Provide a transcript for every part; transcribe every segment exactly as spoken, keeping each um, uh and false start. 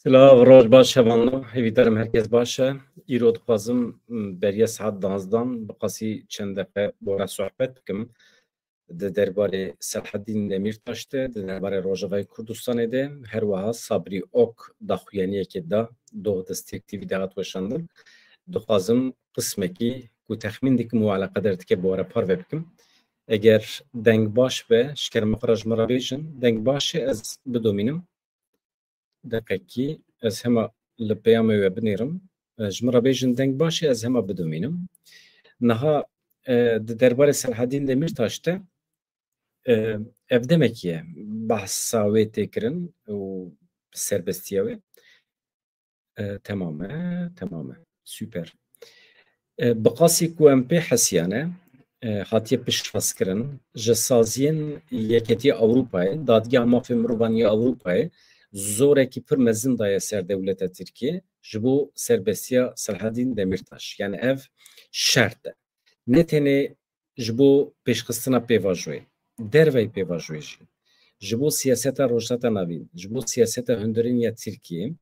Silav, roj baş hevalno, hêvîdarim herkes baş e. Îro dixwazim, m, beriya saet danzdan bi qasî çend deqe bora sohbet bikim. Di derbarê Selhedîn Demîrtaş de, di derbarê Rojavayê Kurdistanê de, her wiha Sabrî Ok daxuyaniyekê da, doh destêk T V de hat weşandin. Dixwazim qismekî ku texmîn dikim û eleqedar dike bi we re parve bikim. Eger deng baş be, ji kerema xwe re ji min re bêjin, deng baş e, ez bidomînim. Deqekî, ez hema li peyamê we binêrim. E, ji min re bêjin deng baş e, ez hema bidomînim. Niha, e, di derbarê Selhedîn Demîrtaş de, e, ev demekî ye. Behsa wê tê kirin û serbestiya wê. E, temam e, temam e. Super. E, bi qasî ku em pê hesiyane, e, hatiye piştrast kirin, ji saziyên Yeketiya Ewropayê, Dadgeha Mafê Mirovan ya Ewropayê, zorekî pir mezin daye ser dewleta Tirkiyê ji bo serbestiya Selhedîn Demîrtaş. Yani ev şert e. Ne tenê ji bo pêşxistina pêvajoyê, derveyî pêvajoyê jî, ji bo siyaseta Rojhilata Navîn, ji bo siyaseta hundirîn ya Tirkiyê,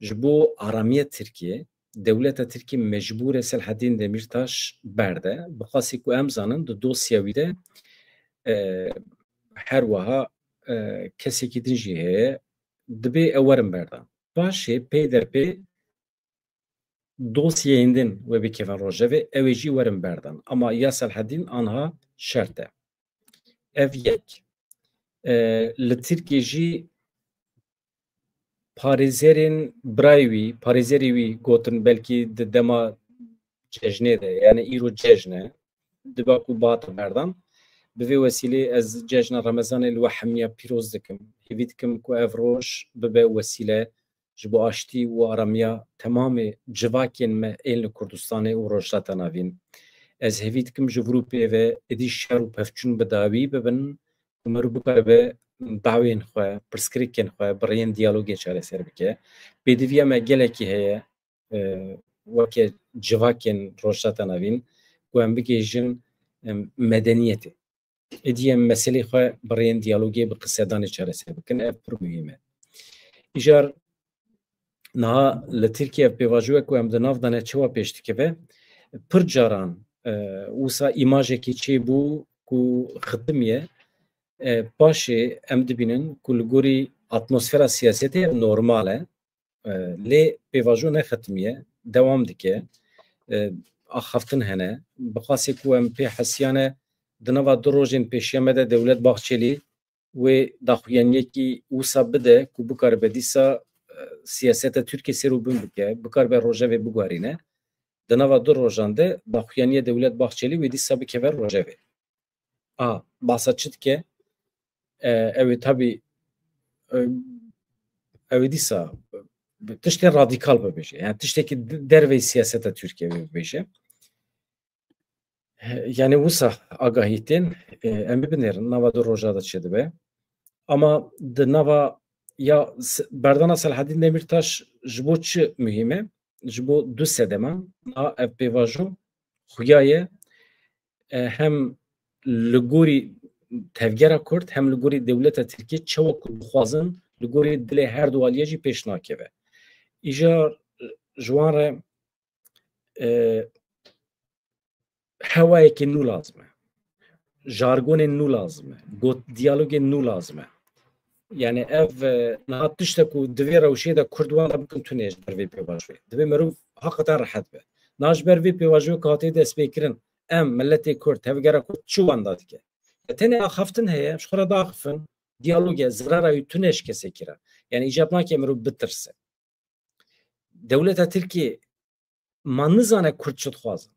ji bo aramiya Tirkiyê, dewleta Tirkiyê mecbûr e Selhedîn Demîrtaş berde. Bi qasî ku em zanin, di dosya wî de, e, her wiha, e, kesekî din jî heye, dibê ew werin berdan. Paşê peyderpê dosyeyên din wê bikevin rojevê, ew ê jî werin berdan. Ama ya Selhedîn anha şert e. Ev yek. E, li Tirkiyê jî parêzerên birayê wî, parêzerê wî gotin, belkî di dema cejnê de, yani îro cejn e, dibe ku bihata berdan. Bi vê wesîlê ez cejna Remezanê li we hemiya pîroz dikim. Hêvî dikim ku ev roj bibe wesîle ji bo aştî û aramiya temamê civakên me ên li Kurdistanê û Rojhilata Navîn. Ez hêvî dikim ji vir û pê ve êdî şer û pevçûn bi dawî bibin û meriv bikaribe dawên xwe, pirsgirêkên xwe bi rêyên diyalogê çareser bike. Pêdiviya me gelekî heye, e, weke civakên Rojhilata Navîn ku em bigihîjin, em, medeniyetê. Êdî em meselê xwe bi rêyên diyalogê, bi qisedanê çareser bikin. Ev pir muhîm e. Îcar niha li Tirkiye ev pêvajoyek ku em di nav de ne çawa pêş dikeve, pir caran, e, wisa îmajekî çêbû ku xitimiye, e, paşê em dibînin ku li gorî atmosfera siyasetê ev normal e. E, lê pêvajo nexitimiye, dewam dike. E, axaftin hene. Bi qasê ku em pê hesiyane, di nava du rojên pêşiya me de Dewlet Bahçelî wê daxuyaniyekî wisa bide ku bikaribe dîsa, e, siyaseta Tirkiyê ser û bin bike, bikaribe rojevê biguherîne. Di nava du rojan de daxuyaniya Dewlet Bahçelî wê dîsa bikeve rojevê. A, bahsa çi dike? E, ew ê tabî, e, ew ê dîsa, e, tiştê radîkal bibêje. Yani tiştekî di-, derveyî siyaseta Tirkiyê wê bibêje. E, yani wisa agahî tên, e, em ê binêrin, nava du roja de çi dibe. Ama di nava ya s-, berdana Selhedîn Demîrtaş ji bo çi muhîm e? Ji bo du sedeman. A, ev pêvajo xuya ye, e, hem li gorî tevgera Kurd hem li gorî dewleta Tirkiyê çawa ku dixwazin li gorî dilê her du aliyê jî pêş nakeve. Îcar, e, ji wan re, e, hewayekê nû lazim e. Jargonên nû lazim e. Got, diyalogên nû lazim e. Yani ev, e, niha tiştek ku di vê rewşê de Kurd wenda bikin tune ji ber vê pêvajoyê. Divê meriv hakikaten rehet be. Niha ji ber vê pêvajoyê ku hatiye destpêkirin, em, miletê Kurd, tevgera Kurd çi wenda dike? Ya tenê axaftin heye, ji xwe re daxifin, diyalog e, zirara wî tune ji kesekî re. Yani îcab nake meriv bitirse. Dewleta Tirkiyê ma nizane Kurd çi dixwazin.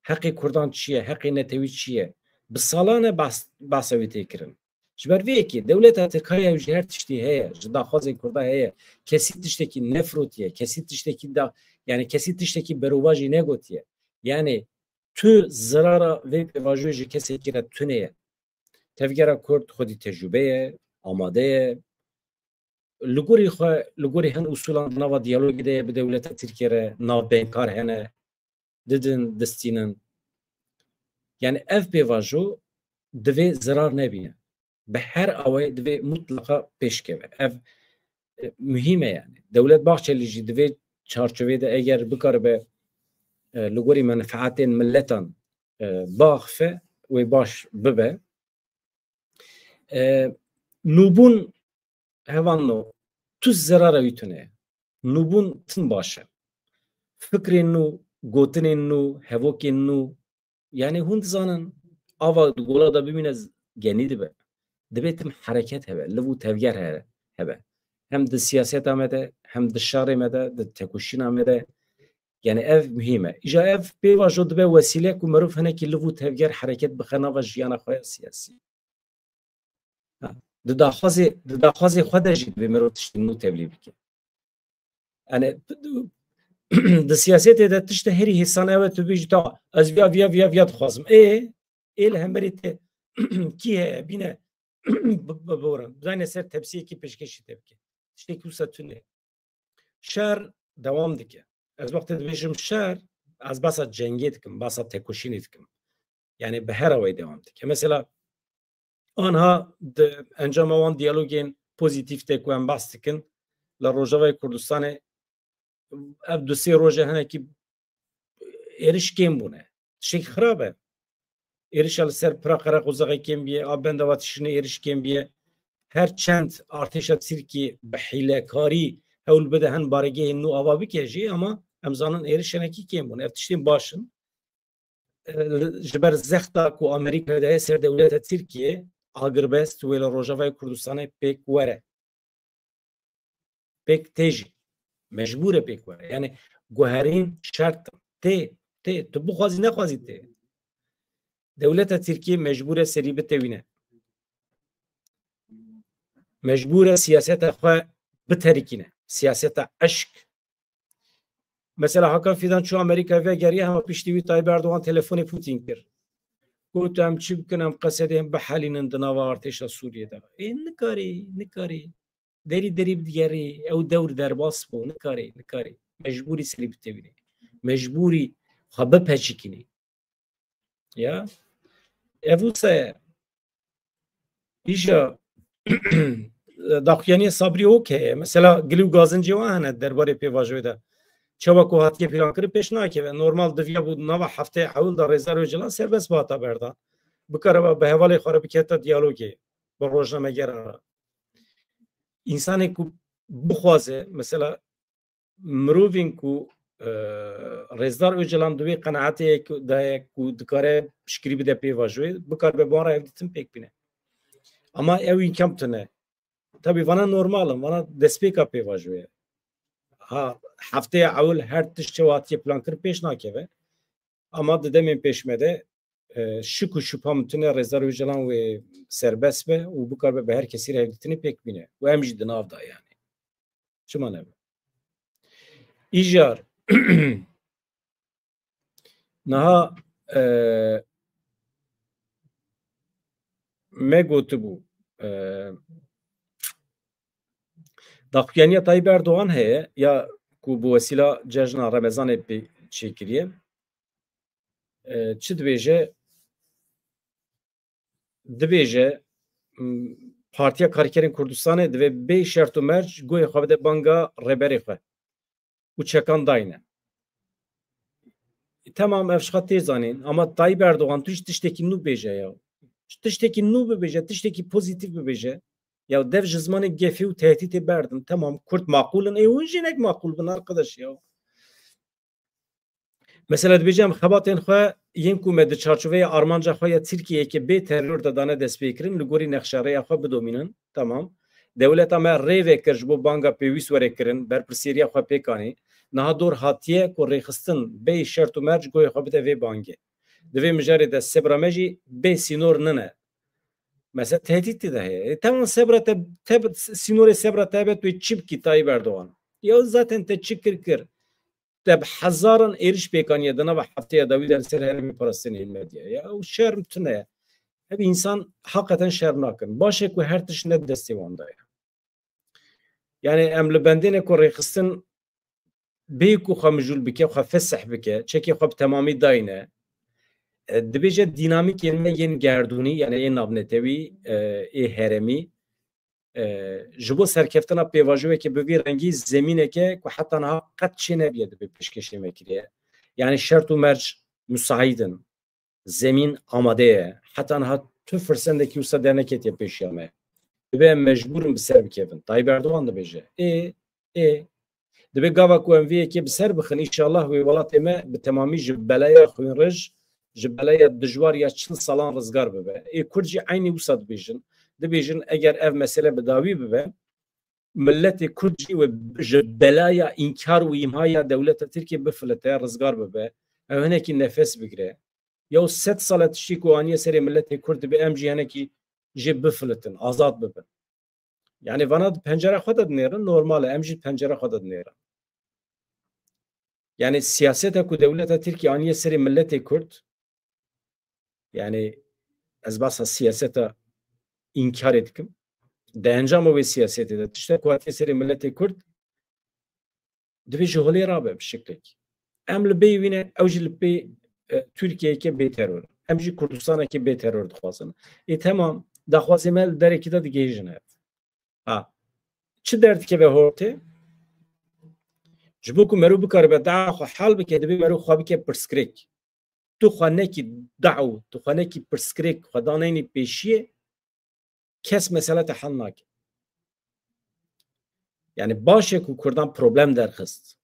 Heqê Kurdan çi ye, heqê netewî çi ye? Bi salan e behs, behsa wî tê kirin. Ji ber vê yekê dewleta Tirk haya ji her tiştî heye, ji daxwazên Kurda heye, kesî tiştekî nefirotiye, kesî tiştekî da, yani kesî tiştekî berovajî negotiye. Yani tu zirara vê pêvajoyê ji kesekî re tune ye. Tevgera Kurd xwedî tecrûbe ye, amade ye. Li gorî xwe, li gorî hin usûlan di nava diyalogê de ye, bi dewleta Tirkiyê re navbeynkar hene, didin, distînin. Yani ev pêvajo divê zirar nebîne. Bi her awayê divê mutlaqa pêş keve. Ev, e, muhîm e yani. Dewlet Bahçelî jî di vê çarçovê de eger bikaribe, e, li gorî menfaetên miletan, e, biaxife, wê baş bibe. E, nûbûn hevalno, tu zerara wî tune ye. Nûbûn tim baş e. Fikrên nû, gotinên nû, hevokên nû, yani hûn dizanin, ava di gola de bimîne z-, genî dibe. Dibê tim hereket hebe, liv û tevger he-, hebe. Hem di siyaseta me de, hem di şarê me de, di tekoşîna me de. Yani ev muhîm e. Îja ev pêvajo dibe wesîle ku merov hinekî liv û tevger hereket bixe nava jiyana xwe ya siyasî. Ha, di daxwazê, di daxwazê xwe de jî divê mirov tiştên nû tevlî bike. Yani, di siyasetê de tiştê herî hêsan ew e, tu bêjî, "Ta ez viya, viya, viya, viya dixwazim." Ê, ê li hemberî te kî heye, bîne, bi, bi, bi, bidayne ser tepsiyekî pêşkêşî te bike. Tiştê wisa tune. Şer dewam dike. Ez wextê dibêjim şer, ez behsa cengê dikim, behsa tekoşînê dikim. Yani bi her awayî dewam dike. Mesela anha di encama wan diyalogên pozîtîf de ku em behs dikin, li Rojavayê Kurdistanê ev du sê roje hinekî êriş kêm bûne. Tiştekî xirab e. Êrişa li ser pira qereqozexê kêm biye, a benda va tişrînê êriş kêm biye. Her çend artêşa Tirkiyê bi hîlekarî hewl bide hin baregehên nû ava bike jî, ama em zanin êriş hinekî kêm bûn. Ev tiştên baş in. E, ji ber zexta ku Amerîka daye ser dewleta Tirkiyê, agirbest wê li Rojavayê Kurdistanê pêk were. Pêk tê jî. Mecbûr e pêk were. Yani guherîn şert in. Tê, tê. Tu bixwazî nexwazî tê. Dewleta Tirkiyê mecbûr e serî bitewîne. Mecbûr e siyaseta xwe biterikîne. Siyaseta eşk. Mesela Hakan Fidan çû Amerîka vegeriya, hema piştî wî Tayyip Erdogan telefonê Putin kir. Got, "Em çi bikin, em Qesedê em bihelînin di nava artêşa Sûriyê de." Ê, nikarî, nikarî. Derî derî bidigerî, ew dewr derbas bû, nikarî, nikarî. Mecbûrî serî bitewînî. Mecbûrî xwe bipeçikînî. Ya. Ev wisa ye. Îja daxuyaniyê Sabrî ok heye. Mesela gilî û gazincê wan hene derbarê pêvajoyê de. Çawa ku hatiye plankirin pêş nakeve. Normal diviya bû nava hefteyê ewil de Rêzdar Ocalan serbest bihata berdan. Bikariba bi hevalê xwe re bikete diyalogê. Bi rojnamegeran re. Însanê ku bixwaze, mesela mirovên ku, e, Rêzdar Ocalan di wê qenaetê ye ku, de ye ku dikare piştgirî bide pêvajoyê, bikaribe bi wan re hevdîtin pêk bîne. Ama ew îmkan tune. Tabî vana normal in, vana destpêka pêvajoyê ye. Ha, hefteya ewil her tişt çawa hatiye plankirin pêş nakeve. Ama di demên pêş me de, e, şik û şubha min tune Rêzdar Ocalan wê serbest be û bikaribe bi her kesî re hevdîtinê pêk bîne. Û em jî di nav de yani. Çima nebe? Îjar. Niha, e, me gotibû, e, daxuyaniya Tayyip Erdogan heye ya ku bi wesîla cejna Remezanê pê çêkiriye. E, çi dibêje? Dibêje, m, Partiya Karkerên Kurdistanê divê bê şert û merc guhê xwe bide banga rêberê xwe û çekan dayne. Temam, ev ji xwe tê zanîn, ama Tayyip Erdogan tu jî tiştekî nû bêje ya. Tiştekî nû bibêje, tiştekî pozîtîf bibêje. Ya dev ji zimanê gefê û tehdîtê berdin. Temam, Kurd maqûl in, ê hûn jî nek maqûl bin, arkadaş ya. Mesela dibêje em xebatên xwe yên ku me di çarçoveya armanca xwe ya Tirkiyeyeke bê teror de dane destpêkirin, li gorî nexşerêya xwe bidomînin. Temam. Dewleta me rê vekir ji bo banga pêwîst were kirin, berpirsiyeriya xwe pêk anî. Niha dor hatiye ku rêxistin bê şert û merc guhê xwe bide vê bangê. Di vê mijarê de sebra me jî bê sînor nine. Mesela tehdît tê de heye. E, temam sebra te, te, sînorê sebra te be, tu yê çi bikî Tayyip Erdogan? Ya zaten te çi kir kir? Te bi hezaran êriş pêk aniye di nava hefteya dawî de li ser herêmê parastinê medya. Ya ew şerm tune ye. Ev însan heqeten şerm nakin. Baş e ku her tişt ne di destê wan de ye. Yani em li bendê ne ku rêxistin bê ku xwe mijûl bike, xwe fesih bike, çekê xwe bi temamî dayne. E, dibêje dînamîkên me yên gerdûnî, yani ê navnetewî, e, ê herêmî, e, ji bo serkeftina pêvajoyeke bi vî rengî zemîneke ku heta niha qet çê nebiye dibe pêşkêşê me kiriye. Yani şert û merc musaîd in. Zemîn amade ye. Heta niha tu firsendekî wisa derneketiye pêşiya me. Dibe em mecbûr in bi ser bikevin. Tayyip Erdogan dibêje. Ê, ê. Dibe gava ku em vê yekê bi ser bixin, înşallah wê welatê me bi temamî ji belaya xwînrij, ji belaya dijwar ya çil salan rizgar bibe. Ê Kurd jî eynî wisa dibêjin. Dibêjin eger ev mesele bi dawî bibe, miletê Kurd jî wê ji belaya înkar û îmhaya dewleta Tirkiyê bifilite, rizgar bibe. Ew hinekî nefes bigire. Ya sed sal e tiştî ku aniye serê miletê Kurd dibe, em jî hinekî jê bifilitin, azad bibin. Yani vana di pencera xwe de dinêrin, normal e, em jî di pencera xwe de dinêrin. Yani siyaseta ku dewleta Tirkiyê aniye serê miletê Kurd, yani ez behsa siyaseta înkarê dikim. Di encama wê siyasetê de tiştek ku hatiye serê miletê Kurd, divê ji holê rabe bi şeklekî. Em li bê wî ne, ew jî li pê, e, Tirkiyeyeke bê teror. Em jî Kurdistanekê bê teror dixwazin. Ê temam, daxwazê me li derekî de digihêjin ev. Ha. Çi derdikeve hortê? Ji bo ku meriv bikaribe dawa xwe hal bike, divê meriv xwe bike pirsgirêk. Tu xwe nekî daw, tu xwe nekî pirsgirêk xwe daneyînî pêşiyê, kes mesele te hel nake. Yani baş e ku Kurdan problem derxist.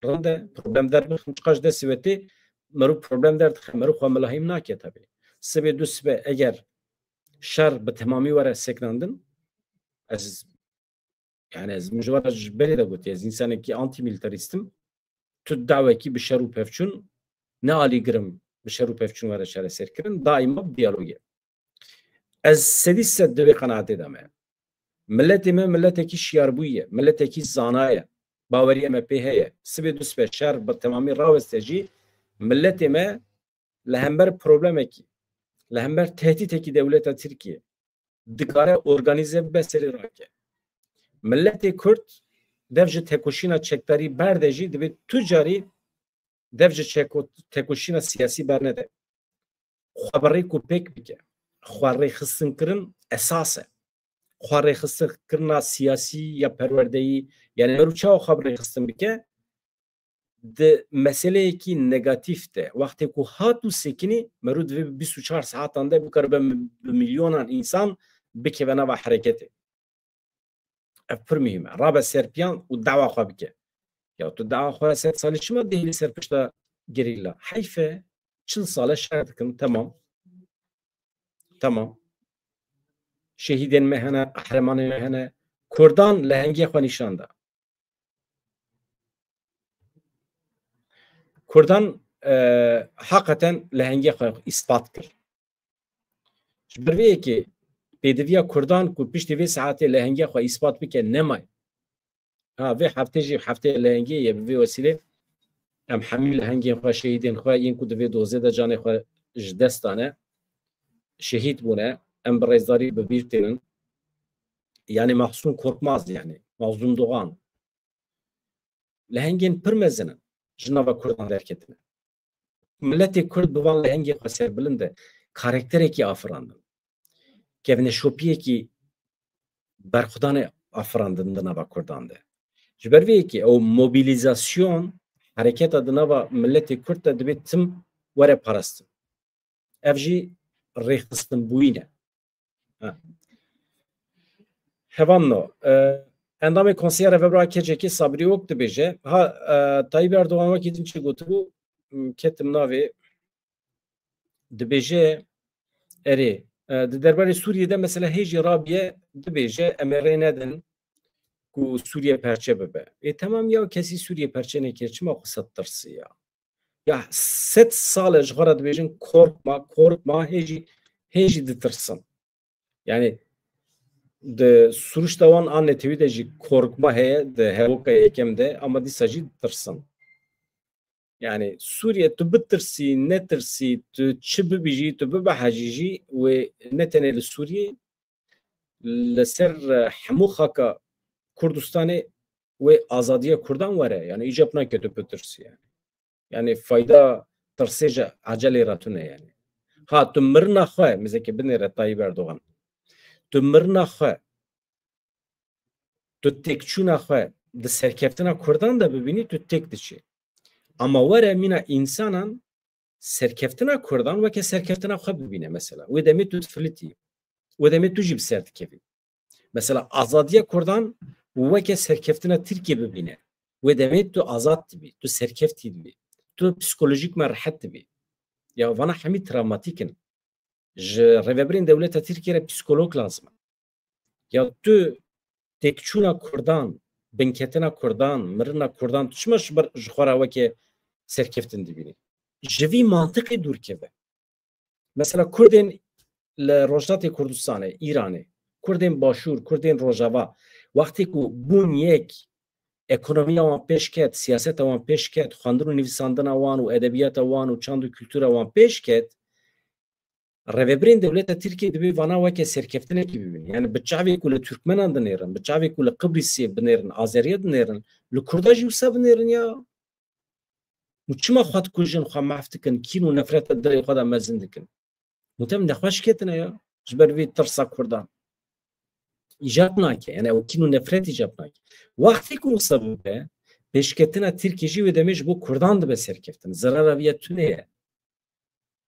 Rind e, problem derbixin, çiqas ji destê we tê, meriv problem derdixe, meriv xwe milahîm nake tabii. Sibê du sibe eger şer bi temamî were sekinandin, ez, yani ez min ji we re ji berê de gotiye, ez însanekî antîmîlîtarîst im. Tu dawekî bi şer û pevçûn ne alîgir im, bi şer û pevçûn were çareserkirin, daîma bi diyalogê. Ez sedî sed di vê qenaetê de me. Miletê me miletekî şiyarbûyî ye, miletekî zana ye. Baweriya me pê heye. Sibê du sibe şer bi temamî raweste jî, miletê me li hember problemekî, li hember tehdîtekî dewleta Tirkiyê dikare organîze bibe, serê rake. Miletê Kurd dev ji tekoşîna çekdarî berde jî, divê tu carî dev ji çeko-, tekoşîna siyasî bernede. Xwe bi rêk û pêk bike. Xwe rêxistinkirin esas e. Xwe rêxistinkirina siyasî ya perwerdeyî, yani meriv çawa xwe bi rêxistin bike, di meseleyekî negatîf de, wextê ku hat û sekinî, meriv divê bi bîst û çar saetan de bikaribe bi milyonan însan bikeve nava hereketê. Ev pir muhîm e. Rabe ser piyan û dawa xwe bike. Ya tu dawa xwe sed salî çima dihêlî ser pişta gerîla? Heyf e. Çil sal e şer dikin. Temam. Temam. Şehîdên me hene, qehremanên me hene. Kurdan lehengiyê xwe nîşan da. Kurdan, e, heqeten lehengiyê xwe îspat kir. Ji ber vê yekê pêdiviya Kurdan ku piştî vê saetê lehengiyê xwe îspat bike nemaye. Ha, vê heftê jî heftê lehengiyê ye, bi vê wesîlê em hemî lehengên xwe, şehîdên xwe, yên ku di vê dozê de canê xwe ji dest dane, şehîd bûne, em bi rêzdarî bi bîr tînin. Yani Mahsun Korkmaz, yani Mazlum Doğan. Lehengên pir mezin in ji nava Kurdan derketine. Miletê Kurd bi van lehengê xwe serbilind e. Karakterekî afirandin. Kevneşopiyekî berxwedanê afirandin di nava Kurdan de. Ji ber vê yekê ew mobilîzasyon, hereketa di nava miletê Kurd de divê tim were parastin. Ev jî rêxistinbûyî ne. Ha. Hevalno, e, endamê Konseya Rêvebira K C K Sabrî Ok dibêje, ha, e, Tayyip Erdogan wekî din çi gotibû, m, ketim navê, dibêje, erê, e, di derbarê Sûriyê de mesela hê jî rabiye, dibêje, em ê rê nedin ku Sûriye perçe bibe. Ê, temam ya, kesî Sûriye perçe nekir, çima xwe sed tirsiya? Ya sed sal e ji xwe re dibêjin, korkma, korkma, hê jî, hê jî ditirsin. Yani di sûrişta wan a netewî de jî korkma heye, di hevoka yekem de, ama dîsa jî ditirsin. Yani Sûriye, tu bitirsî, netirsî, tu çi bibî jî, tu bibehecî jî, wê ne tenê li Sûriyê, li ser, e, hemû xaka Kurdistanê wê azadiya Kurdan were. Yani îcab nake tu bitirsî yani. Yani fayda tirsê ji ecelê re tune yani. Ha, tu mirina xwe, mizeke binêre Tayyip Erdogan. Tu mirina xwe Tu têkçûna xwe di serkeftina Kurdan de bibînî, tu têk diçî. Ama were mîna însanan serkeftina Kurdan weke serkeftina xwe bibîne mesela. Wê demê tu difilitî. Wê demê tu jî bi ser dikevî. Mesela azadiya Kurdan weke serkeftina Tirkiyê bibîne. Wê demê tu azad dibî, tu serkeftî dibî. Tu psikolojîkman rehet dibî. Ya vana hemî travmatîk in. Ji rêvebirên dewleta Tirkiyê re psikolog lazim e. Ya tu têkçûna Kurdan, binketina Kurdan, mirina Kurdan, tu çima ji ber ji xwe re weke serkeftin dibînî? Ji vî mantiqê dûr keve. Mesela Kurdên li Rojdatê Kurdistanê, Îranê, Kurdên Başûr, Kurdên Rojava, wextê ku bûn yek, ekonomiya wan pêş ket, siyaseta wan pêş ket, xwendin û nivîsandina wan û edebiyata wan û çand û kultura wan pêş ket, rêvebirên dewleta Tirkiyê dibê vana weke serkeftinekî bibînin. Yani bi çavê ku li Türkmenan dinêrin, bi çavê ku li Qibrîsê binêrin, Azeriya dinêrin, li Kurda jî wisa binêrin ya. Û çima xwe dikujin, xwe mehf dikin, kîn û nefreta dilê xwe de mezin dikin? Û tem nexweş ketine ya, ji ber vê tirsa Kurdan. Îcab nake, yani ew kîn û nefret îcab nake. Wextê ku wisa bibe, pêşketina Tirkiyê jî wê demê ji bo Kurdan dibe serkeftin. Zerara vî ya tune ye.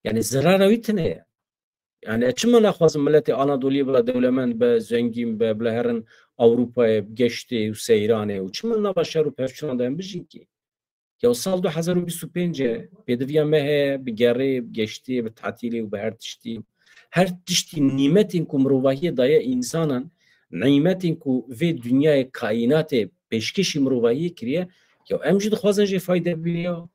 Yani zerara wî tune ye. Yani ez çima naxwazim miletê Anadoliyê bila dewlemend be, zengîn be, bila herin Ewropayê, bi geştê û seyranê û çima nava şer û pevçûnan de em bijîn kî? Ya sal du hezar û bîst û pênc e, pêdiviya me heye, bi gerê, bi geştê, bi tatîlê û bi her tiştî. Her tiştî nîmetên ku mirovahiyê daye însanan, nîmetên ku vê dinyayê kaînatê pêşkêşî mirovahiyê kiriye, ya em jî dixwazin jê fayde bibînin ya.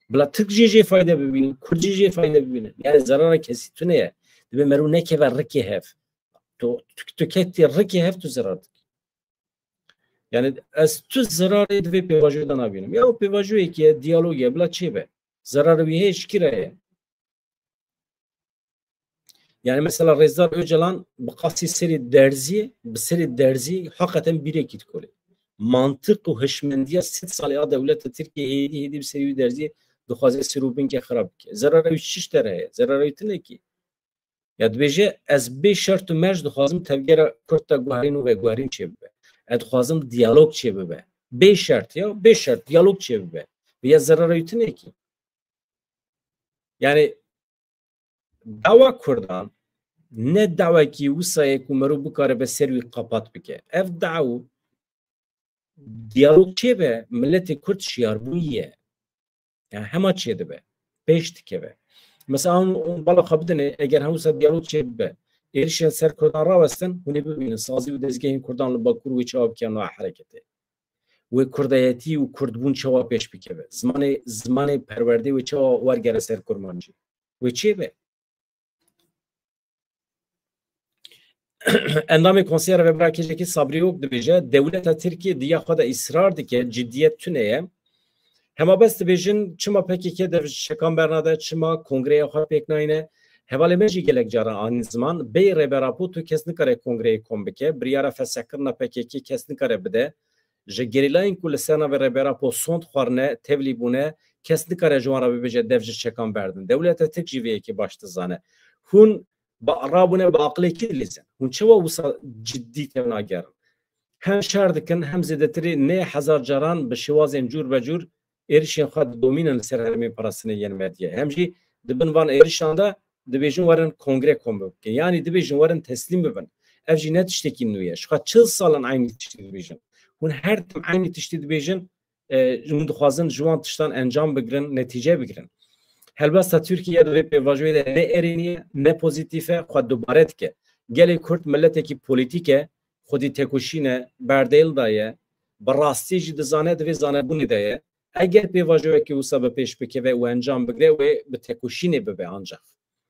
Bila Tirk jî jê fayde bibînin, Kurd jî jê fayde bibînin. Yani zerara kesî tune ye. Dibe meriv nekeve rikê hev. Tu, tu, tu ketî rikê hev tu zerar dikî. Yani ez tu zerarê di vê pêvajoyê de nabînim. Ya o pêvajoyekî ye, diyalog ye, bila çêbe. Zerarê wî heye, ji kî re ye? Yani mesela Rêzdar Ocalan bi qasî serê derzî, bi serê derzî heqeten bîrekî dikolê. Mantiq û hişmendiya sed salê a dewleta Tirkiyê hêdî hêdî bi serê wî derzî dixwaze ser û binke xirab bike. Zerara wî çi ji te re heye? Zerara wî tune kî. Ya dibêje, ez bê şert û merc dixwazim tevgera Kurd de guherîn û veguherîn çêbibe. Ez dixwazim diyalog çêbibe. Bê şert ya, bê şert diyalog çêbibe. Vê ya zerara wî tune kî. Yani dawa Kurdan ne dawekî wisa ye ku meriv bikaribe ser wî qapat bike. Ev daw diyalog çêbe, miletê Kurd şiyarbûyî ye. Yani hema çêdibe. Pêş dikeve. Mesela hûn, hûn bala xwe bidinê, eger hemû ser diyalog çêbibe, êrişên ser Kurdan rawestin, hûn ê bibînin sazî û dezgehên Kurdan li Bakur wê çawa bike nava hereketê. Wê kurdayetî û kurdbûn çawa pêş bikeve. Zimanê, zimanê perwerdê wê çawa wergere ser kurmancî. Wê çêbe. Endamê Konseya Rêvebira Kêşekî Sabrî Ok dibêje, dewleta Tirkiyê di ya xwe de îsrar dike, ciddiyet tune ye. Hema bes dibêjin, çima P K K dev ji çekan bernade, çima kongreya xwe pêk nayne? Hevalê me jî gelek caran anîn ziman, bêyî Rêber Apo tu kes nikare kongreyê kom bike, biryara fesehkirina P K K kes nikare bide. Ji gerîlayên ku li ser navê Rêber Apo sond xwarine, tevlî bûne, kes nikare ji wan re bibêje dev ji çekan berdin. Dewleta Tirk jî vê yekê baş dizane. Hûn ba-, rabûne bi aqilê kî dilîzin? Hûn çawa wisa ciddî tevnagerin? Hem şer dikin, hem zêdetirî nê hezar caran bi şêwazên cûr be cûr êrişên xwe didomînin li ser herêmên parastinê yên medyayê. Hem jî di bin van êrişan de dibêjin werin kongre kom bikin. Yanî dibêjin werin teslîm bibin. Ev jî ne tiştekî nû ye. Ji xwe çil sal in eynî tiştî dibêjin. Hûn her tim eynî tiştî dibêjin, e, hûn dixwazin ji wan tiştan encam bigirin, netîce bigirin. Helbesta Tirkiye di vê pêvajoyê de ne erênî ye, ne pozîtîf e, xwe dubare dike. Gelê Kurd miletekî polîtîk e, xwedî tekoşîn e, berdêl daye, bi rastî jî dizane, di vê zanebûnê de ye. Eger pêvajoyekê wisa bi pêş bikeve û encam bigire, wê bi tekoşînê bibe ancax.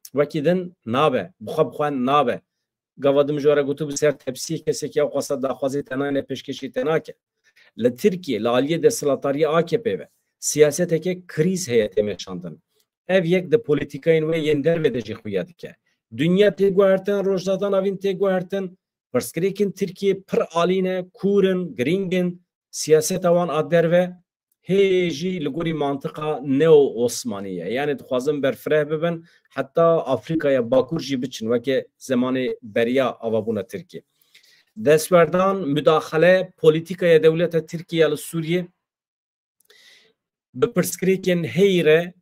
Wekî din nabe, bi xwe bi xwe nabe. Gava din ji we re gotibû ser tepsiyê kesekî ew xwesta daxwazê te nayne pêşkêşî te nake. Li Tirkiyê, li aliyê desthilatdariya A K P ve siyaseteke krîz heye tê meşandin. Ev yek di polîtîkayên wê yên derve de jî xuya dike. Dinya tê guhertin, Rojhilata Navîn tê guhertin, pirsgirêkên Tirkiyê pir alî ne, kûr in, girîng in, siyaseta wan a derve hê jî li gorî mantiqa neo-Osmanî ye. Yanî dixwazin berfireh bibin, heta Afrîkaya Bakur jî biçin, weke zemanê beriya avabûna Tirkiyê. Destwerdan, mudaxele, polîtîkaya dewleta Tirkiye ya li Sûriyê bi pirsgirêkên heyî re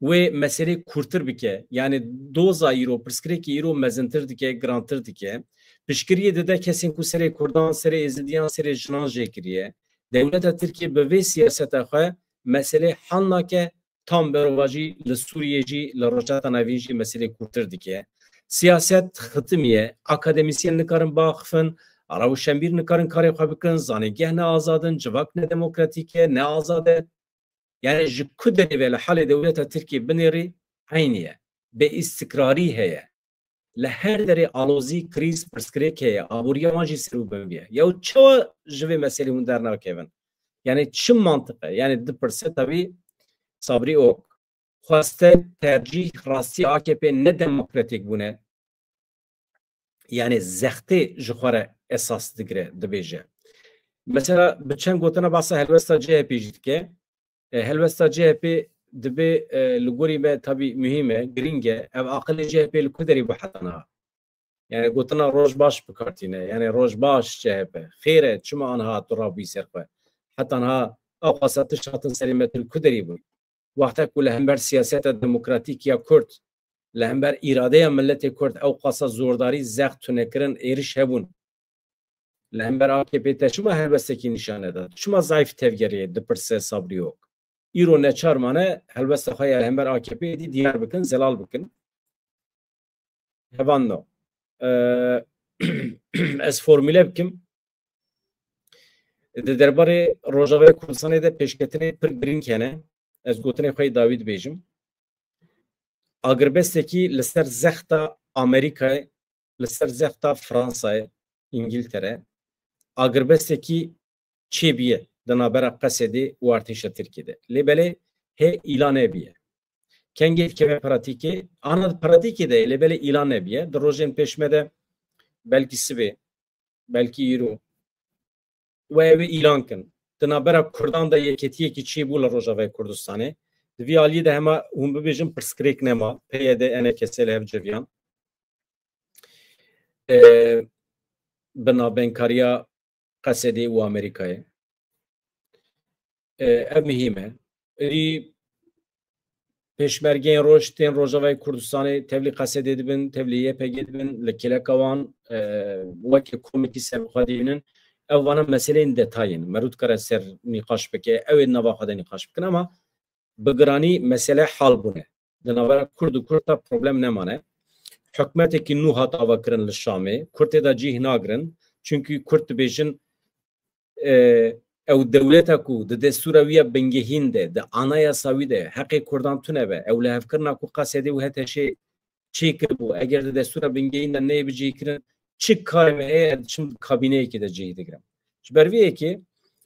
wê meselê kûrtir bike. Yanî doza îro, pirsgirêkê îro mezintir dike, girantir dike. Piştgiriyê dide kesên ku serê Kurdan, serê Êzidiyan, serê jinan jê kiriye. Dewleta Tirkiye bi vê siyaseta xwe meselê hal nake, tam berovajî li Sûriyê jî, li Rojhilata Navîn jî meselê kûrtir dike. Siyaset xitimiye, akademîsyen nikarin biaxifin, rewşenbîr nikarin karê xwe bikin, zanîngeh ne azad in, civak ne demokratîk e, ne azad e. Yani ji ku derê ve li halê dewleta Tirkiyê binêrî eynî ye. Bêîstikrarî heye. Li her derê alozî, krîz, pirsgirêk heye. Aboriya wan jî ser û bin bûye. Ya çawa ji vê meselê hûn dernakevin? Yani çi mantiq e? Yani dipirse tabii Sabri Ok. Xwestek, tercîh, rastî A K P ne demokratîk bûne. Yani zextê ji xwe re esas digire, dibêje. Mesela bi çend gotina bahsa helwesta C H P jî dike. E, helwesta C H P dibê, e, li gorî me tabî muhîm e, girîng e. Ev aqilê C H P li ku derî bû heta niha? Yani gotina roj baş bi kar tîne. Yani roj baş C H P. Xêr e, çima aniha tu rabûyî ser xwe? Heta niha ew xasa tişt hatin serê me, tu li ku derî bûyî? Wexta ku li hember siyaseta demokratîk ya Kurd, li hember îradeya miletê Kurd ew xasa zordarî, zext, tunekirin, êriş hebûn. Li hember A K P te çima helwestekî nîşan neda? Çima zayîf tevgerê, dipirse Sabrî Ok. Îro neçar mane helwesta xwe ya li hember A K P dî diyar bikin, zelal bikin. Hevan no. Ee, ez formüle bikim. Di derbarê Rojavayê Kurdistanê de pêşketinê pir girîng hene. Ez gotinê xwe yê dawî dibêjim. Agirbestekî li ser zexta Amerîkayê, li ser zexta Fransayê, Îngiltere, agirbestekî çêbûye di navbera Qesedê û artêşa Tirkiyê de. Lê belê hê îlan nebiye. Kengê dikeve pratîkê, ana di pratîkê de ye, lê belê îlan nebiye. Di rojên pêş me de belkî sibê, belkî îro, we ew ê îlan kin. Di navbera Kurdan de yeketiyekî çêbû li Rojavayê Kurdistanê. Di vî aliyê de hema hûn bibêjin pirsgirêk nema, P Y D, E N K S li hev civiyan. E, bi navbenkariya Qesedê û Amerîkayê. E, ev muhîm e. Êdî pêşmergeyên roj tên Rojavayê Kurdistanê tevlî Qesedê dibin, tevlî Y P G dibin, li kêleka wan, e, weke komekî ser bi xwe dibînin. Ev vana meseleyên detayên. Meriv dikare ser nîqaş bike, ew ê nava xwe de nîqaş bikin, ama bi giranî mesele hal bûne. Di navbera Kurd û Kurd de problem nemane. Hikûmetekî nû hat avakirin li Şamê. Kurd tê de cih nagirin. Çunkî Kurd dibêjin, e, ew dewleta ku di destûra wî ya bingehîn de, di anayasa wî de heqê Kurdan tune be, ew lihevkirina ku Qesedê û H T Şê çêkiribû, eger di destûra bingehîn de neyê bicihkirin, çi karê me heye, ez diçim kabîneyekê de cihî digirim. Ji ber vê yekê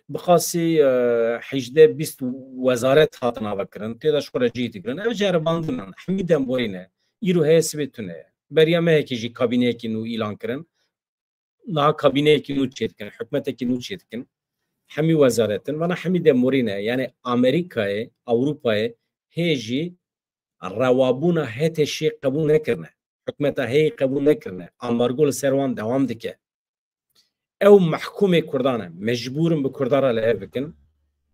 bi qasî, e, hejdeh bîst wezaret hatin avakirin, tê de ji xwe re cihî digirin. Ev ceribandin in, hemî demborî ne. Îro heye, sibê tune ye. Beriya mehekê jî kabîneyekî nû îlan kirin. Niha kabîneyekî nû çêdikin, hikûmetekî nû çêdikin. Hemî wezaret in, vana hemî demborî ne. Yani Amerîkayê, Ewropayê hê jî rewabûna H T Şê qebûl nekirine. Hikûmeta heyî qebûl nekirine. Ambargo li ser wan dewam dike. Ew mehkûmê Kurdan e. Mecbûr in bi Kurdan re li hev bikin.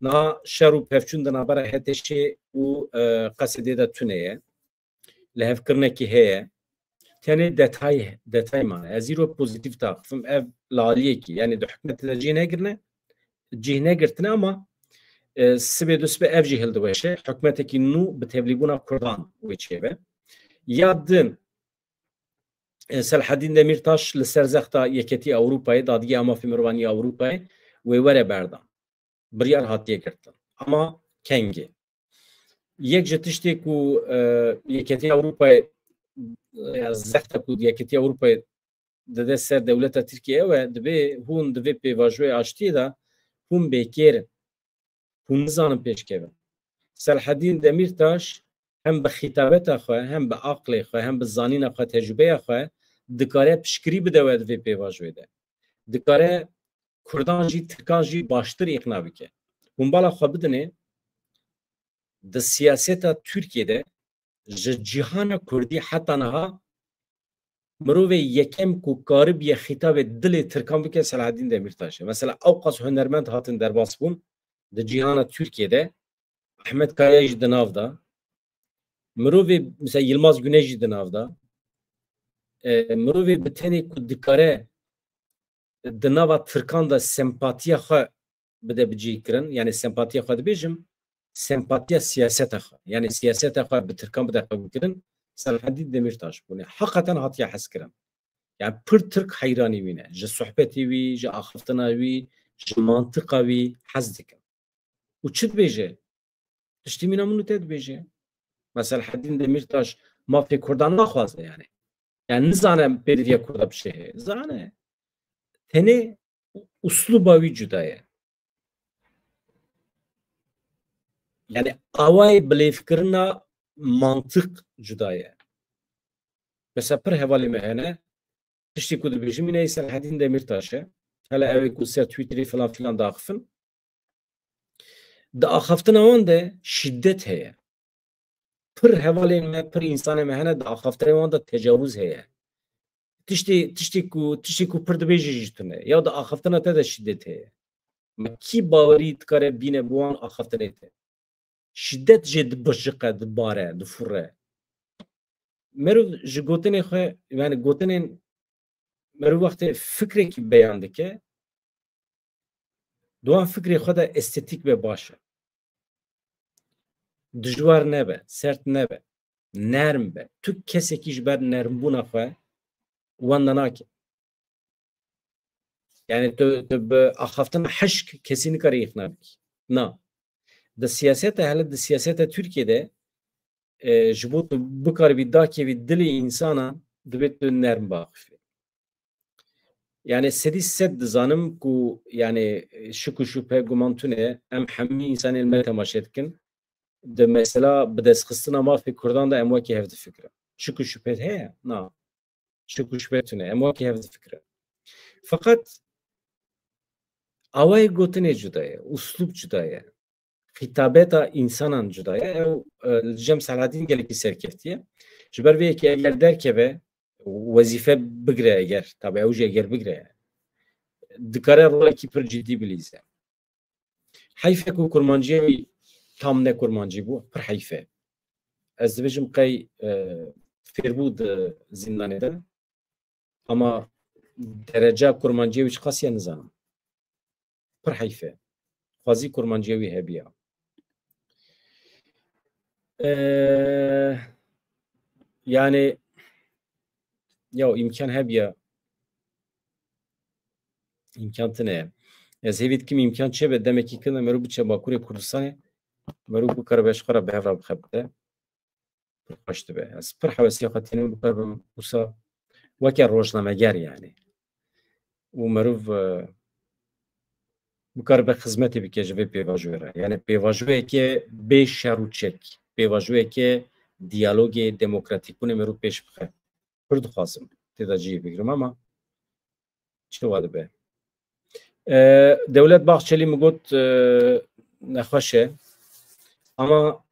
Niha şer û pevçûn di navbera H T Şê û, e, Qesedê de tune ye. Lihevkirinekî heye. Tenê detay, detay mane. Ez îro pozîtîf daxifim. Ev li aliyekî, yani di hikûmetê de cih negirine, cih negirtine ama, e, sibê du sibê ev jî hildiweşe. Hikûmetekî nû bi tevlîbûna Kurdan wê çêbe. Ya din, e, Selhedîn Demîrtaş li ser zexta Yeketî Ewropayê, Dadgeha Mafê Mirovan ya Ewropayê wê were berdan. Biryar hatiye girtin. Ama kengê. Yek ji tiştê ku, e, Yeketî Ewropayê, e, zexta ku Yeketî Ewropayê dide ser dewleta Tirkiyê ew e, dibê hûn di vê pêvajoyê aştiyê de hûn bêkêr in. Hûn nizanin pêşkevin. Selhedîn Demîrtaş hem bi xîtabeta xwe, hem bi aqlê xwe, hem bi zanîna xwe, tecrûbeya xwe dikare piştgirî bide we di vê pêvajoyê de. Dikare Kurdan jî, Tirkan jî baştir îqna bike. Hûn bala xwe bidinê, di siyaseta Tirkiyê de ji cîhana Kurdî heta niha Mirovê yekem ku karibiye xîtabê dilê Tirkan bike Selahaddîn Demîrtaş e. Mesela ewqas hunermend hatin derbas bûn di cîhana Tirkiyê de. Ahmet Kaya jî di nav de. Mirovê, mesela Yilmaz Güney jî di nav de. E, mirovê bi tenê ku dikare di nava Tirkan de sempatiya xwe bide bicihkirin, yani sempatiya xwe dibêjim, sempatiya siyaseta xwe, yani siyaseta xwe bi Tirkan bide qebûlkirin, Selahaddîn Demîrtaş bûne. Heqeten hatiye hezkirin. Yani pir Tirk heyranî wî ne. Ji sohbetê wî, ji axiftina wî, ji mantiqa wî hez dikin. Û çi dibêje? Tiştî mîna min û te dibêje. Mesela Selahaddîn Demîrtaş mafê Kurdan naxwaze yani. Yani nizane pêdiviya Kurda bi çi heye. Zane. Tenê usluba wî cuda ye. Yani awayê bilêvkirina mantiq cuda ye. Mesela pir hevalê me hene, tiştê ku dibêjim, yine Selahaddîn Demîrtaş e. Hele ew ê ku ser Twitterê filan filan diaxifin. Di axaftina wan de şîdet heye. Pir hevalên me, pir însanê me hene, di axaftinên wan de tecawuz heye. Tiştê, tiştê ku, tiştê ku pir dibêjî jî tune. Ya di axaftina te de şîdet heye. Me kî bawerî dikare bîne bi wan axaftinê te? Şîdet jê dibirjiqe, dibare, difure. Meriv ji gotinê xwe, yani gotinên meriv wextê fikrekî beyan dike, di wan fikrê xwe de estetîk be baş e. Dijwar nebe, sert nebe, nerm be. Tu kesekî ji ber nermbûna xwe wenda nake. Yani tu, tu bi axaftina hişk kesî nikare îqna bikî. Na. Di siyaseta, hele di siyaseta Tirkiyê de, e, ji bo tu bikaribî dakevî dilê însanan, divê tu nerm biaxifî. Yani sedî sed dizanim ku yani şik û şubhe guman tune, em hemî însanên me temaşe dikin. Di mesela bidestxistina mafê Kurdan de em wekî hev difikirin. Şik û şubhe heye? Na. Şik û şubhe tune. Em wekî hev difikirin. Feqet awayê gotinê cuda ye, uslûb cuda ye. Xîtabeta însanan cuda ye. Ew, e, li cem Selahaddîn gelekî serkeftiye. Ji ber vê yekê eger derkeve, wezîfe bigre eger, tabi ew jî eger bigre, dikare rolekî pir cidî bilîze. Heyf e ku kurmanciya wî tam ne kurmancî bû, pir heyf e. Ez dibêjim qey, e, fêr bû di zîndanê de, ama dereca kurmanciya wî çiqas ye nizanim. Pir heyf e. Xwezî kurmanciya wî hebiya. E, yani, ya îmkan hebiya. Îmkan tune ye. Ez hêvî dikim îmkan çêbe demekî kin de meriv biçe Bakurê Kurdistanê, meriv bikaribe ji xwe re bi hev re bixebite. Pir xweş dibe. Ez pir hewesiya xwe tînim bikaribim wisa weke rojnameger yani. Û meriv, e, bikaribe xizmetê bike ji vê pêvajoyê re. Yani pêvajoyeke bê şer û çek, pêvajoyeke diyalogê demokratîkbûnê meriv pêş bixe. Pir dixwazim tê de cihê bigrim ama çi wa dibe? E, Dewlet Bahçelî min got, e, nexweş e. Ama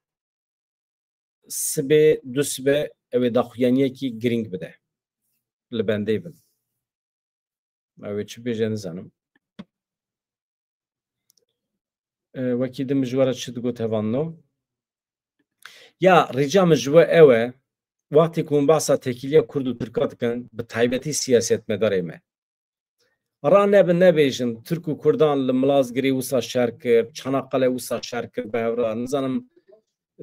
sibê, du sibe ew ê daxuyaniyekî girîng bide. Li bendê bin. Ew ê çi bêje nizanim. E, wekî din min ji we re çi digot hevalno? Ya, rica min ji we ew e, wextê ku hûn behsa têkiliya Kurd û Tirka dikin, bi taybetî siyasetmedarê me. Ra nebin nebêjin, Tirk û Kurdan li Milazgirê wisa şer kir, Çanakkale wisa şer kir bi hev re, nizanim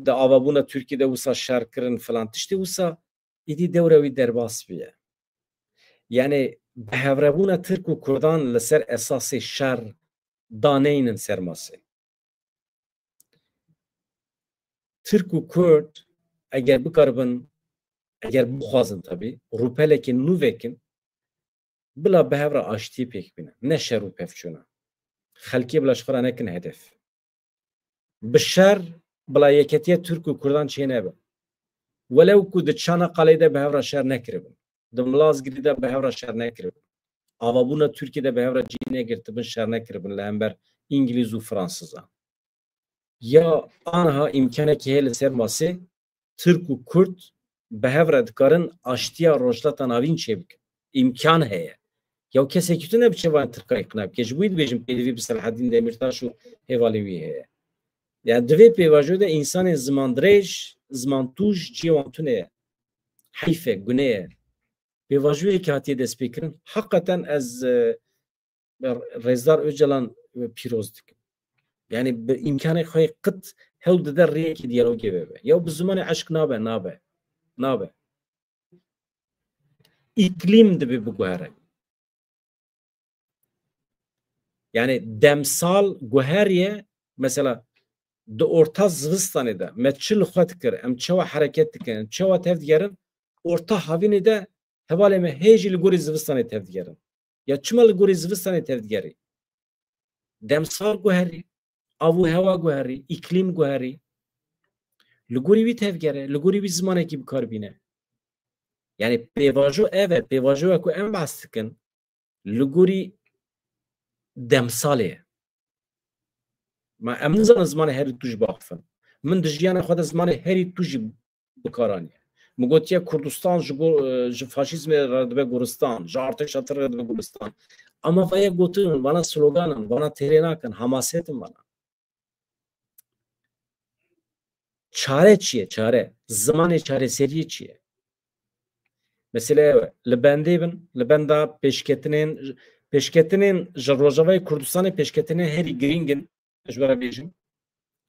di avabûna Tirkiyê de wisa şer kirin filan. Tiştê wisa îdî dewra wî derbas bûye. Yani bi hevrebûna Tirk û Kurdan li ser esasê şer daneynin ser masê. Tirk û Kurd eger bikaribin, eger bixwazin tabî, rûpelekê nû vekin, bila bi hev re aştiyê pêk bînin, ne şer û pevçûna. Xelkê bila ji xwe re nekin hedef. Bi şer bila yeketiya Tirk û Kurdan çênebe. Welew ku di Çanakkale de bi hev re şer nekiribin, di Milazgirî de bi hev re şer nekiribin, avabûna Tirkiyê de bi hev re cî negirtibin, şer nekiribin li hember Îngilîz û Fransizan. Ya aniha îmkanekî heye li ser masê Tirk û Kurd bi hev re dikarin aştiya Rojhilata Navîn çêbikin. Îmkan heye. Ya kesekî tune biçe van Tirka îqna bike. Ji bo wî dibêjim pêdivî bi Selahedîn Demîrtaş û hevalên wî heye. Yani di vê pêvajoyê de însanên zimandirêj, zimantûj cihê wan tune ye. Heyf e, gune ye. Pêvajoyekî hatiye destpêkirin. Heqeten ez, e, Rêzdar Ocalan, e, pîroz dikim. Yani bi îmkanê xwe qit hewl dide rêyekî diyalogê vebe. Ya bi zimanê eşq nabe, nabe. Nabe. Îklîm dibe biguhere. Yani demsal guheriye, mesela di orta zivistanê de me çi li xwe dikir, em çawa hereket dikin, em çawa tevdigerin, orta havînê de hevalê me hê jî li gorî zivistanê tevdigerin. Ya çima li gorî zivistanê tevdigerî? Demsal guherî, av û hewa guherî, îklîm guherî. Li gorî wî tevgere, li gorî wî zimanekî bi kar bîne. Yani pêvajo ev e, pêvajoya ku em behs dikin, li gorî demsalê ye. Ma em nizanin zimanê herî tûj biaxifin. Min di jiyana xwe de zimanê herî tûj jî bi kar aniye. Min gotiye Kurdistan ji go-, e, ji faşîzmê re dibe goristan, ji artêşa Tirk re dibe goristan. Ama vaya gotin, vana slogan in, vana têrê nakin, hamaset in vana. Çare çi ye? Çare. Zimanê çareseriyê çi ye? Mesele ew e. Li bendê bin, li benda pêşketinên, pêşketinên ji Rojavayê Kurdistanê pêşketinên herî girîng in, ez ji we re bêjim.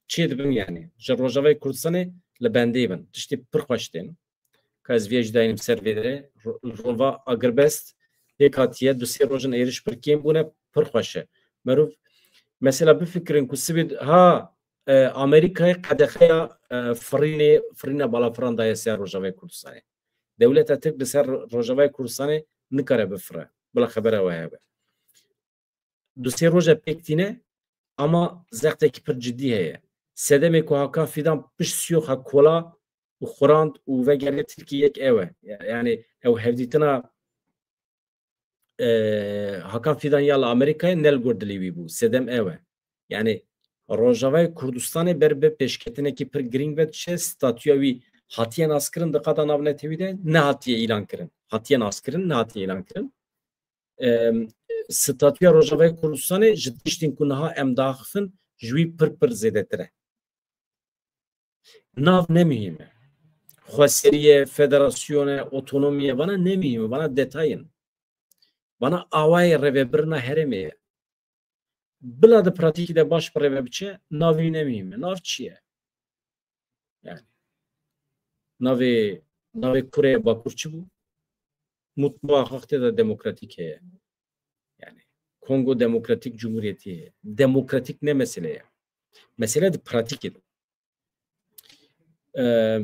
Çê dibin yani. Ji Rojavayê Kurdistanê li bendê bin. Tiştê pir xweş tên. Ka ez vê jî dayînim ser vê derê. Ro-, rova agirbest pêk hatiye. Du sê rojin êriş pir kêm bûne, pir xweş e. Merov mesela bifikirin ku sibê d-, ha, e, Amerîkayê qedexeya, e, firînê, firîna balafirran daye ser Rojavayê Kurdistanê. Dewleta Tirk li ser Ro-, Rojavayê Kurdistanê nikare bifire. Bila xebera we hebe. Du sê roja pêk tîne, ama zextekî pir cidî heye. Sedemê ku Hakan Fîdan pişt Siyoxa kola û xurand û vegerê Tirkî yek ew e. Ya-, yani ew hevdîtina, e, Hakan Fîdan ya li Amerîkayê ne li gor dilê wî bû. Sedem ew e. Yani Rojavayê Kurdistanê ber bi pêşketinekî pir girîng ve diçe, statûya wî hatiye naskirin di qada navnetewî de, nehatiye îlan kirin. Hatiye naskirin, nehatiye îlan kirin. Em, statûya Rojavayê Kurdistanê ji tiştên ku niha em diaxifin ji wî pir pir zêdetir e. Nav ne muhîm e. Xweseriye, federasyone, otonomiye, vana ne muhîm e, vana detay in. Vana awayê rêvebirina herêmê ye. Bila di pratîkî de baş bi rê ve biçe, navê wî ne muhîm e. Nav çi ye? Yani, navê, navê Koreya Bakur çi bû? Mutlu Axaxtê de demokratîk heye. Yani, Kongo Demokratîk Cumhuriyeti heye. Demokratîk ne mesele ye? Mesele di pratîkê de. Ee,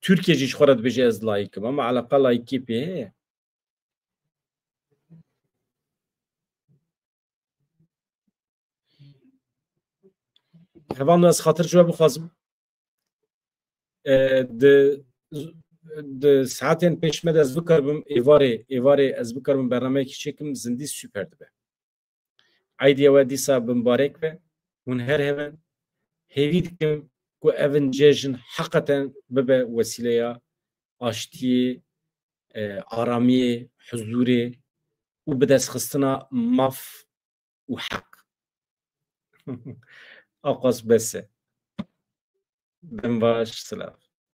Tirkiye jî ji xwe re dibêje ez layik im, ama eleqa layikiyê pê heye. Hevalno, ez xatir ji we bixwazim. E, di, di saetên pêş me de ez bikaribim, êvarê, êvarê ez bikaribim bernameyekî çêkim, zindî super dibe. Eydiya we dîsa bi mibarek be. Hûn her hebin. Hêvî dikim ku evin cejn heqeten bibe wesîleya aştiyê, e, aramiyê, huzûrê û bidestxistina maf û heq. Aqas bes e. Dem baş, silav.